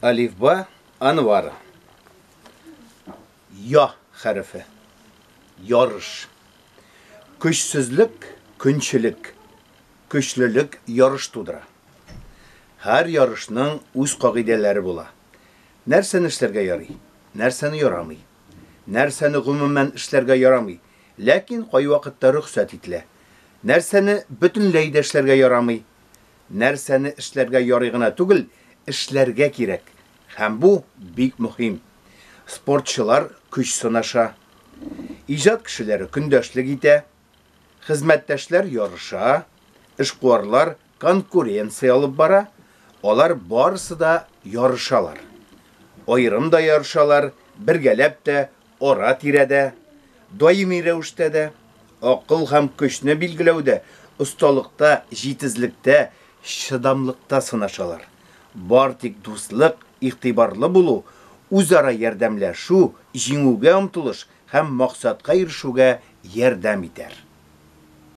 Әлифба Анвара. Я хәрефе. Ярыш. Көчсезлек, көнчелек. Көчлелек ярыш тудыра. Һәр ярышның үз кагыйдәләре була. Нәрсәне эшләргә ярый, нәрсәне ярамый. Нәрсәне гомумән эшләргә ярамый, ләкин кайвакытта рөхсәт ителә. Нәрсәне бөтенләй дә эшләргә ярамый. Нәрсәне эшләргә ярый гына түгел, эшләргә кирәк. Һәм бу бик мөһим. Спортчылар көч сынаша. Иҗат кешеләре көндәшлек итә. Хезмәттәшләр ярыша, эшкуарлар конкуренция алып бара, алар барысы да ярышалар. Аерым да ярышалар, бергәләп тә, ара-тирә дә, даими рәвештә дә. Акыл һәм көчне билгеләүдә, осталыкта, җитезлектә, чыдамлыкта сынашалар. Бар тик дуслык, игътибарлы булу, үзара ярдәмләшү, җиңүгә омтылыш һәм максатка ирешүгә ярдәм итәр.